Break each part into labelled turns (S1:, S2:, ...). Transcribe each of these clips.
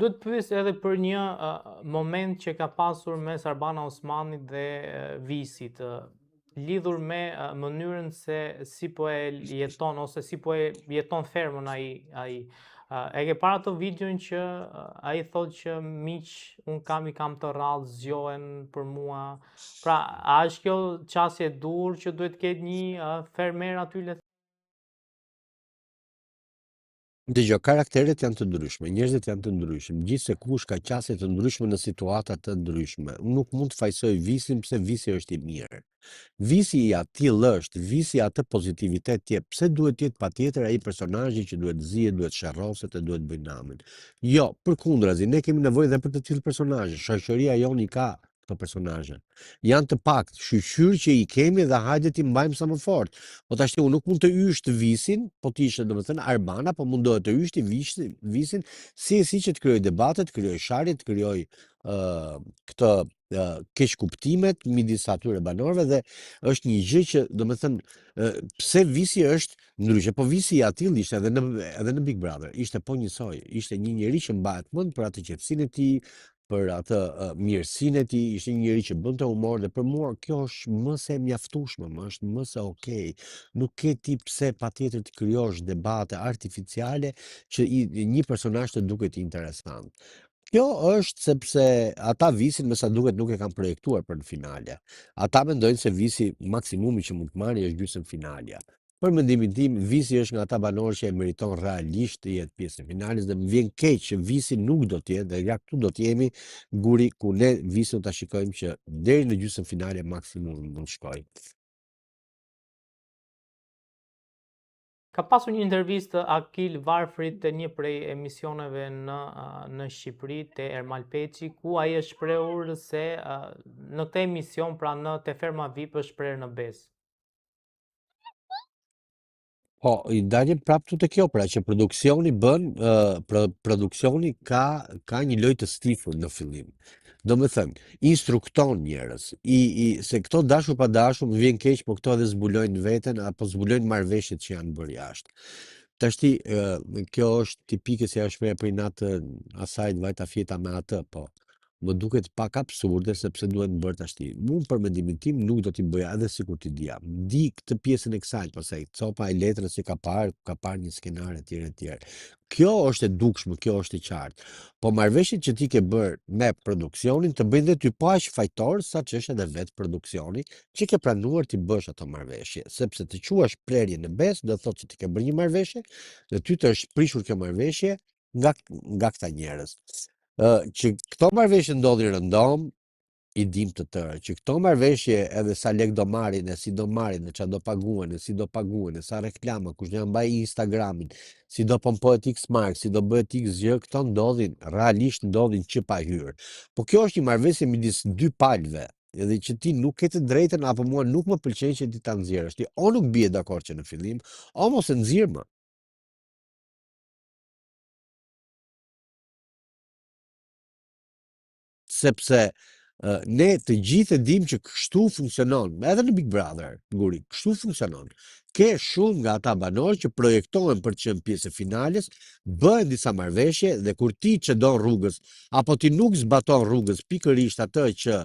S1: Duhet të pyes edhe për një moment që ka pasur mes Arbana Osmanit dhe Visit, lidhur me mënyrën se si po e jeton ose si po e jeton fermën ai ai. E ke parë atë videon që ai thotë që miq un kam i kam të rrallë zgjohen për mua. Pra, a është kjo qasje e duhur që duhet të ketë një fermer aty le
S2: Dëgjo, karakteret janë të ndryshme, njerëzit janë të ndryshëm, gjithsekush ka qasje të ndryshme në situata të ndryshme. Unë nuk mund të fajësoj Visin pse Visi është i mirë. Visi i atillë është, Visi atë pozitivitet jep, pse duhet të jetë patjetër ai personazhi që duhet zihet, duhet sherroset e duhet bëjë namin. Jo, përkundrazi, ne kemi nevojë dhe për të tillë personazhe. Shoqëria jonë i ka këto personazhe. Janë të paktë, shyqyr që i kemi dhe hajde t'i mbajmë sa më fort. Po tashti unë nuk mund të ysht Visin, po të ishte domethënë Arbana, po mundohet të yshti Visin, si e si që të krijojë debate, të krijojë sharje, të krijojë uh, këtë uh, keqkuptimet midis atyre banorëve dhe është një gjë që domethënë uh, pse Visi është ndryshe, po Visi i atillë ishte edhe në edhe në Big Brother, ishte po njësoj, ishte një njeri që mbahet mend për atë qetësinë e tij, për atë uh, mirësinë e tij, ishte një njeri që bënte humor dhe për mua kjo është më se e mjaftueshme, më është më se okay. Nuk ke ti pse patjetër të krijosh debate artificiale që i, një personazh të duket interesant. Kjo është sepse ata Visin me sa duket nuk e kanë projektuar për në finale. Ata mendojnë se Visi maksimumi që mund të marrë është gjysmë finalja. Për mendimin tim, Visi është nga ata banorë që e meriton realisht të jetë pjesë e finales dhe më vjen keq që Visi nuk do të jetë dhe ja këtu do të jemi guri ku ne Visin do ta shikojmë që deri në gjysmë finale maksimumi mund të shkojë.
S1: Ka pasur një intervistë të Akil Varfrit te një prej emisioneve në në Shqipëri te Ermal Peçi, ku ai është shprehur se në këtë emision, pra në te Ferma VIP është prerë në besë.
S2: Po, i dalim prapë këtu te kjo, pra që produksioni bën, uh, pro, produksioni ka ka një lojë të stifur në fillim. Domethënë, instrukton njerëz, i, i se këto dashur pa dashur, më vjen keq, po këto edhe zbulojnë veten apo zbulojnë marrëveshjet që janë bërë jashtë. Tashti, uh, kjo është tipike si ajo shprehja për inat të asaj vajta fjeta me atë, po. Më duket pak absurde sepse duhen bërë tashti. Unë për mendimin tim nuk do t'i bëja edhe sikur t'i dija. Di këtë pjesën e kësaj, pastaj copa e letrës që ka parë, ka parë një skenar etj etj. Kjo është e dukshme, kjo është e qartë. Po marrëveshjet që ti ke bërë me produksionin të bëjnë dhe ty po aq fajtor sa ç'është edhe vetë produksioni që ke pranuar t'i bësh ato marrëveshje, sepse të quash prerje në besë do të thotë që ti ke bërë një marrëveshje dhe ty të është prishur kjo marrëveshje nga nga këta njerëz. Ë që këto marrëveshje ndodhin rëndom, i dim të tërë, që këto marrëveshje edhe sa lek do marrin, e si do marrin, e ça do paguhen, e si do paguhen, e sa reklama, kush do ja mbajë Instagramin, si do pompohet X mark, si do bëhet X gjë, këto ndodhin, realisht ndodhin që pa hyrë. Po kjo është një marrëveshje midis dy palëve, edhe që ti nuk ke të drejtën apo mua nuk më pëlqen që ti ta nxjerrësh. Ti o nuk bie dakord që në fillim, o mos e nxirr më. Sepse ne të gjithë e dim që kështu funksionon, edhe në Big Brother, Guri, kështu funksionon. Ke shumë nga ata banorë që projektohen për të qenë pjesë e finales, bëhen disa marrëveshje dhe kur ti çedon rrugës apo ti nuk zbaton rrugës pikërisht atë që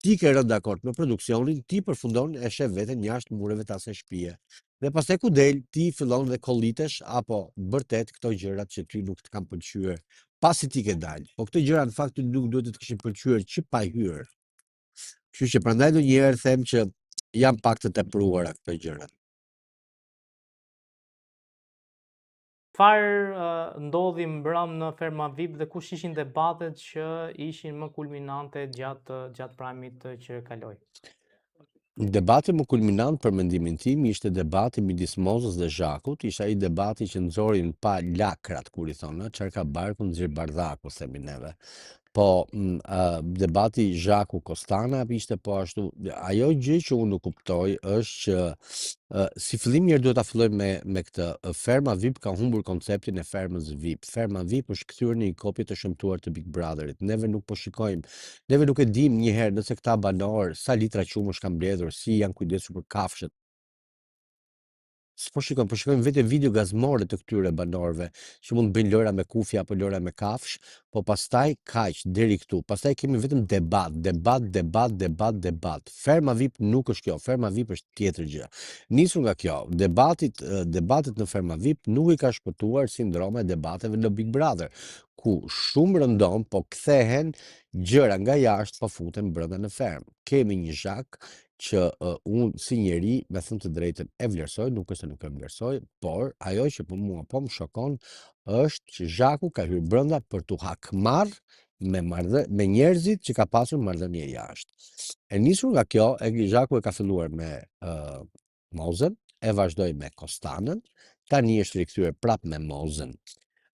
S2: ti ke rënë dakord me produksionin, ti përfundon e sheh veten jashtë mureve të asaj shtëpie. Dhe pastaj ku del, ti fillon dhe kollitesh apo bërtet këto gjërat që ty nuk të kanë pëlqyer pasi ti ke dalë. Po këto gjëra në fakt ty nuk duhet të të kishin pëlqyer që pa hyrë. Kështu që prandaj ndonjëherë them që janë pak të tepruara këto gjëra.
S1: Çfarë ndodhi mbrëm në Ferma VIP dhe kush ishin debatet që ishin më kulminante gjatë gjatë prime-it që kaloi?
S2: Debati më kulminant për mendimin tim ishte debati midis Mozës dhe Zhakut, ishte ai debati që nxori në pah lakrat, kur i thonë, çfarë ka barku nxjerr bardhaku, themi neve. Po, mm, debati Zhaku Kostana ishte po ashtu. Ajo gjë që unë nuk kuptoj është që si fillim njëherë duhet ta fillojmë me me këtë. Ferma VIP ka humbur konceptin e fermës VIP. Ferma VIP është kthyer në një kopje të shëmtuar të Big Brotherit. Neve nuk po shikojmë, neve nuk e dimë një herë nëse këta banorë sa litra qumësht kanë mbledhur, si janë kujdesur për kafshët. S'po shikojmë, po shikojmë vetëm video gazmore të këtyre banorëve që mund të bëjnë lojra me kufje apo lojra me kafshë, po pastaj kaq deri këtu. Pastaj kemi vetëm debat, debat, debat, debat, debat. Ferma VIP nuk është kjo, Ferma VIP është tjetër gjë. Nisur nga kjo, debatit, debatet në Ferma VIP nuk i ka shpëtuar sindroma e debateve në Big Brother, ku shumë rëndom po kthehen gjëra nga jashtë po futen brenda në fermë. Kemi një Zhak që uh, unë si njeri, me thënë të drejtën, e vlerësoj, nuk është se nuk e vlerësoj, por ajo që po mua po më shokon është që Zhaku ka hyrë brenda për t'u hakmarr me marrëdhë me njerëzit që ka pasur marrëdhënie jashtë. E nisur nga kjo, e Zhaku e ka filluar me uh, Mozën, e vazhdoi me Kostanën, tani është rikthyer prap me Mozën.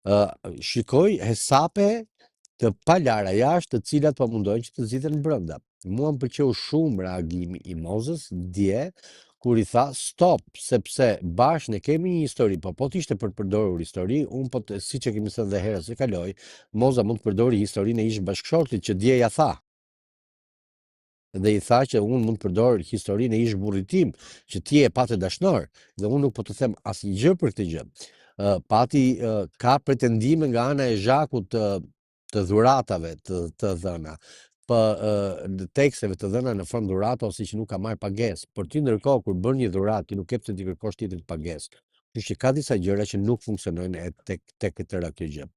S2: Uh, shikoj hesape të palara jashtë, të cilat po mundojnë që të zgjidhen brenda. Mua më pëlqeu shumë reagimi i Mozës dje kur i tha stop, sepse bash ne kemi një histori, po po të ishte për të përdorur histori, unë po të, siç e kemi thënë dhe herën që kaloi, Moza mund të përdori historinë e ish bashkëshortit që dje ja tha. Dhe i tha që unë mund të përdor historinë e ish burrit tim, që ti e pate dashnor, dhe unë nuk po të them asnjë gjë për këtë gjë. Uh, pati uh, ka pretendime nga ana e Zhakut të të dhuratave të të dhëna, po në teksteve të dhëna në formë dhurate ose që nuk ka marrë pagesë. Por ti ndërkohë kur bën një dhuratë, ti nuk ke pse t'i kërkosh tjetrit pagesë. Kështu që ka disa gjëra që nuk funksionojnë e tek tek e tëra kjo gjë.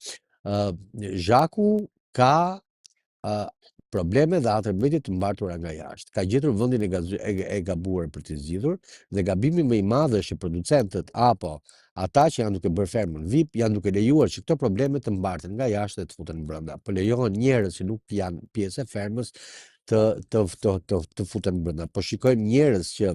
S2: Ë Zhaku ka uh, probleme dhe hatërmbetje të mbartura nga jashtë. Ka gjetur vendin e, gazy, e, e gabuar për t'i zgjidhur dhe gabimi më i madh është që producentët apo ata që janë duke bërë fermën VIP janë duke lejuar që këto probleme të mbarten nga jashtë dhe të futen brenda. Po lejohen njerëz që nuk janë pjesë e fermës të të të të, të futen brenda. Po shikojmë njerëz që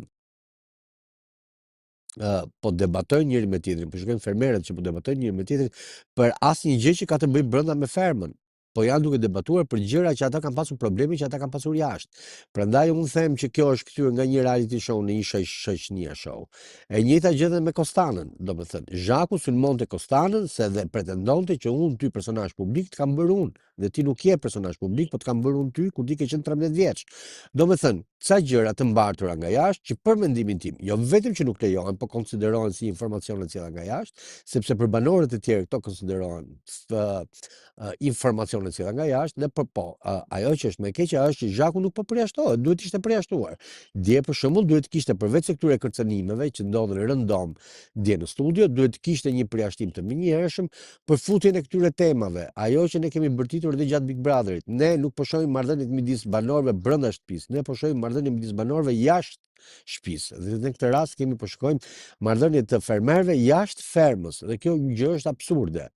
S2: uh, po debatojnë njëri me tjetrin, po shikojmë fermerët që po debatojnë njëri me tjetrin për asnjë gjë që ka të bëjë brenda me fermën. Po janë duke debatuar për gjëra që ata kanë pasur probleme që ata kanë pasur jashtë. Prandaj unë them që kjo është kthyer nga një reality show në një shoq shoqënia show. E njëjta gjë edhe me Kostanën, domethënë, Zhaku sulmonte Kostanën se dhe pretendonte që unë ty personazh publik të kam bërë unë dhe ti nuk je personazh publik, po të kam bërë unë ty kur ti ke qenë 13 vjeç. Domethënë, ca gjëra të mbartura nga jashtë që për mendimin tim, jo vetëm që nuk lejohen, po konsiderohen si informacione të sjella nga jashtë, sepse për banorët e tjerë këto konsiderohen informacione të sjella nga jashtë dhe po po, ajo që është më e keqja është që Zhaku nuk po përjashtohet, duhet të ishte përjashtuar. Dje për shembull duhet të kishte përveç se këtyre kërcënimeve që ndodhën rëndom dje në studio, duhet të kishte një përjashtim të menjëhershëm për futjen e këtyre temave. Ajo që ne kemi bërtitur edhe gjatë Big Brotherit, ne nuk po shohim marrëdhëniet midis banorëve brenda shtëpisë, ne po shohim marrëdhënie midis banorëve jashtë shtëpisë. Dhe në këtë rast kemi po shikojmë marrëdhënie të fermerëve jashtë fermës dhe kjo gjë është absurde.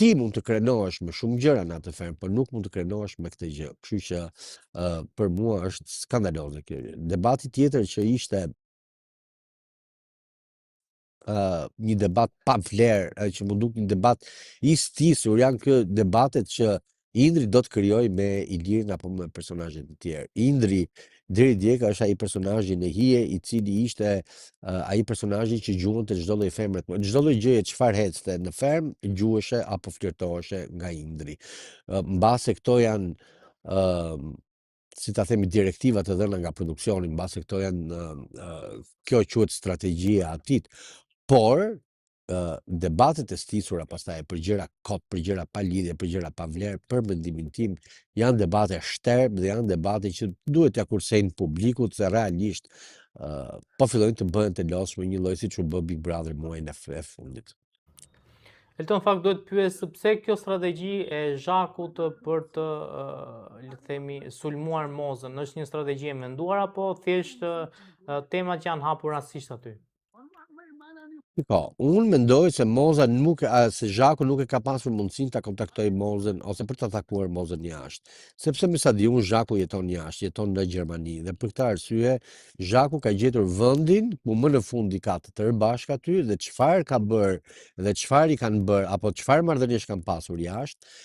S2: Ti mund të krenohesh me shumë gjëra në atë fermë, por nuk mund të krenohesh me këtë gjë. Kështu që uh, për mua është skandaloze kjo gjë. Debati tjetër që ishte uh, një debat pa vlerë, uh, që m'u duk një debat i stisur, janë kë debatet që Indri do të krijojë me Ilirin apo me personazhe të tjerë. Indri deri dje ka është ai personazhi në hije i cili ishte uh, ai personazhi që gjuante çdo lloj femre, çdo lloj gjëje çfarë ecte në fermë, gjuheshe apo flirtoheshe nga Indri. Uh, mbase këto janë uh, si ta themi direktiva të dhëna nga produksioni, mbase këto janë uh, kjo quhet strategjia e atit, por uh, debatet e stisura pastaj për gjëra kot, për gjëra pa lidhje, për gjëra pa vlerë, për mendimin tim, janë debate shterp dhe janë debate që duhet t'ja kursejnë publikut se realisht uh, po fillojnë të bëhen të lodhshme një lloj siç u bë Big Brother muajin e e fundit.
S1: Elton, fakt duhet pyes pse kjo strategji e Zhakut për të, le të themi, sulmuar Mozën, është një strategji e menduar apo thjesht temat që janë hapur rastësisht aty?
S2: Po, unë mendoj se Moza nuk a, se Zhaku nuk e ka pasur mundësinë ta kontaktojë Mozën ose për ta takuar Mozën jashtë. Sepse me sa di unë Zhaku jeton jashtë, jeton në Gjermani dhe për këtë arsye Zhaku ka gjetur vendin ku më në fund i ka të tërë bashkë aty dhe çfarë ka bërë dhe çfarë i kanë bërë apo çfarë marrëdhëniesh kanë pasur jashtë,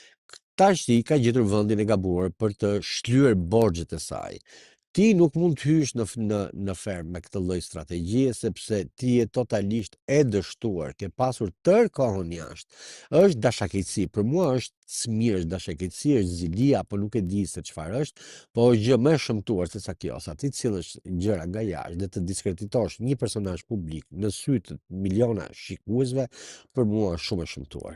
S2: tashti ka gjetur vendin e gabuar për të shlyer borxhet e saj. Ti nuk mund të hysh në fermë me këtë lloj strategjie, sepse ti je totalisht e dështuar, ke pasur tërë kohën jashtë. Është dashakeqësi, për mua është smirë, është dashakeqësi, është zili apo nuk e di se çfarë është, po është gjë më e shëmtuar se sa kjo, sa ti të sjellësh gjëra nga jashtë dhe të diskreditosh një personazh publik në sy të miliona shikuesve, për mua është shumë e shëmtuar.